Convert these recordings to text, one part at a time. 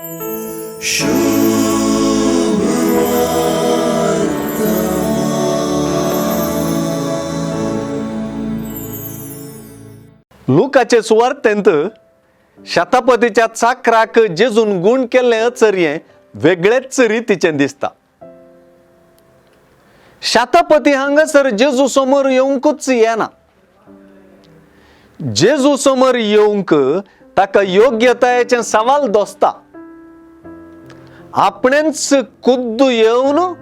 लुकाचे सुवार्तेंत शतपतीच्या चाकराक जेजून गूण केल्लें अचर्यें वेगळेच रितीचें दिसता. शतपती हांगासर जेजू समोर येवंकूच येना. जेजू समोर येवंक ताका योग्यतायेचें सवाल दोसता. आपणेंच खुद्द येवन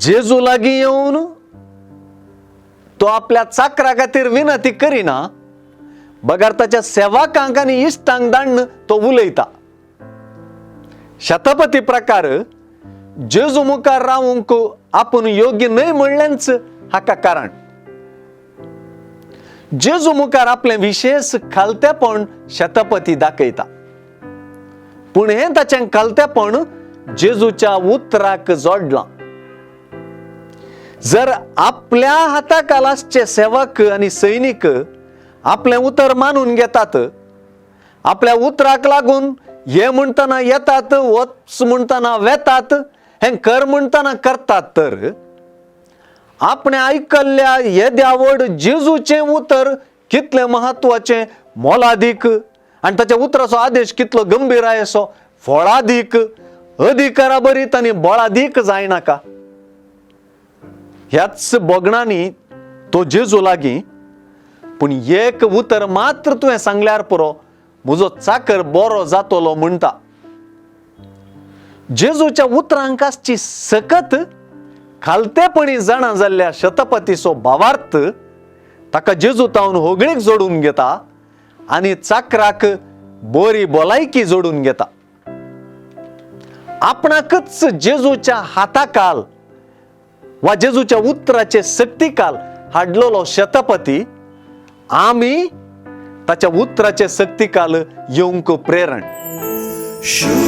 जेजू लागीं येवन तो आपल्या चाकरा खातीर विनंती करिना, बगर ताच्या सेवकांक आनी इश्टांक दाण्ण तो उलयता. शतपती प्रकार जेजू मुखार रावूंक आपूण योग्य न्हय म्हणलेंच हाका कारण. जेजू मुखार आपलें विशेश खालतेपण शतपती दाखयता, पूण हें ताचें खालतेपण जेजूच्या उतराक जोडलां. जर आपल्या हाताखाल आसचे सेवक आनी सैनीक आपलें उतर मानून घेतात, आपल्या उतराक लागून हे म्हणटना येतात, वच म्हणटना वेतात, हें कर म्हणटना करतात, तर आपणें आयकल्ल्या येद्या व्हड जेजूचें उतर कितलें म्हत्वाचें, मोलादीक आनी ताच्या उतराचो आदेश कितलो गंभीर आसो, फळादीक, अधिकारा बरीत आनी बळादीक जायनाका. ह्याच भोगणांनी तो जेजू लागीं, पूण एक उतर मात्र तुवें सांगल्यार पुरो, म्हजो चाकर बरो जातलो म्हणटा. जेजूच्या उतरांक आसची सकत खालतेपणी जाणा जाल्ल्या शतपतीचो भावार्थ ताका जेजू तावन होगळीक जोडून घेता आनी चाकराक बरी भलायकी जोडून घेता. आपणाकच जेजूच्या हाताकाल वा जेजूच्या उतराचे सक्तीकाल हाडलेलो शतपती आमी ताच्या उतराचे सक्तीकाल येवंक प्रेरण. शुभ.